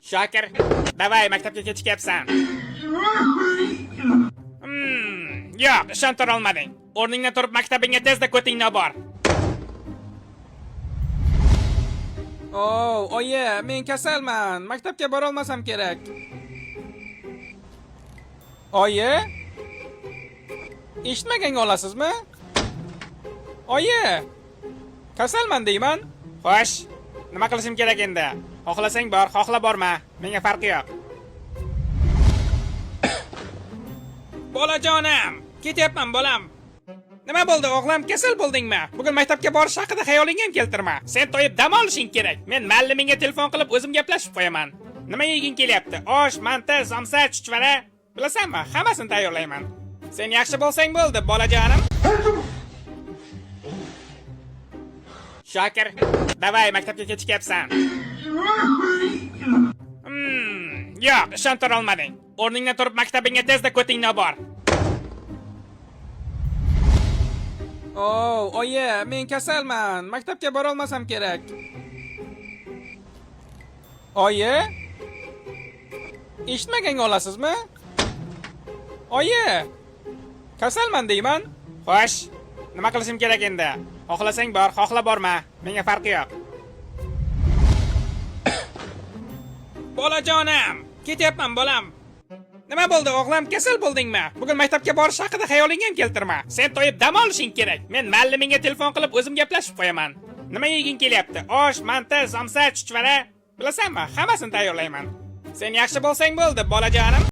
Shokir, давай, maktabga kechikyapsan. Yo'q, ishontira olmading. O'rningdan turib maktabingga tezda ko'tingni bor. Oh, oyi, men kasalman. Maktabga borolmasam kerak. Oyi? Eshitmaganga olasizmi? Oyi! Kasalman deyman. Xo'sh, nima qilishim kerak endi? Xohlasang bor, xohla borma. Menga farqi yo'q. Bolajonim, ketyapman bolam. Nima bo'ldi, o'g'lim, kasal bo'ldingmi? Bugun maktabga borish haqida xayolingga ham keltirma. Sen to'yib dam olishing kerak. Men muallimingga telefon qilib o'zim gaplashib qo'yaman. Nima yeging kelyapti? Osh, manti, somsa, chuchvara. Bilasanmi, hammasini tayyorlayman. Sen yaxshi bo'lsang bo'ldi, bolajonim. Shokir, давай, maktabga kechikyapsan. Yo'q, ishontira olmading. O'rningdan turib maktabingga tezda ko'tingni bor. Oh, oyi, men kasalman. Maktabga borolmasam kerak. Oyi? Eshitmaganga olasizmi? Oyi! Kasalman deyman. Xo'sh, nima qilishim kerak endi? Xohlasang bor, xohla borma. Menga farqi yo'q. Bolajonim, ketyapman bolam. Nima bo'ldi, o'g'lim, kasal bo'ldingmi? Bugun maktabga borish haqida xayolingga ham keltirma. Sen to'yib dam olishing kerak. Men muallimingga telefon qilib o'zim gaplashib qo'yaman. Nima yeging kelyapti? Osh, manti, somsa, chuchvara. Bilasanmi, hammasini tayyorlayman. Sen yaxshi bo'lsang bo'ldi, bolajonim.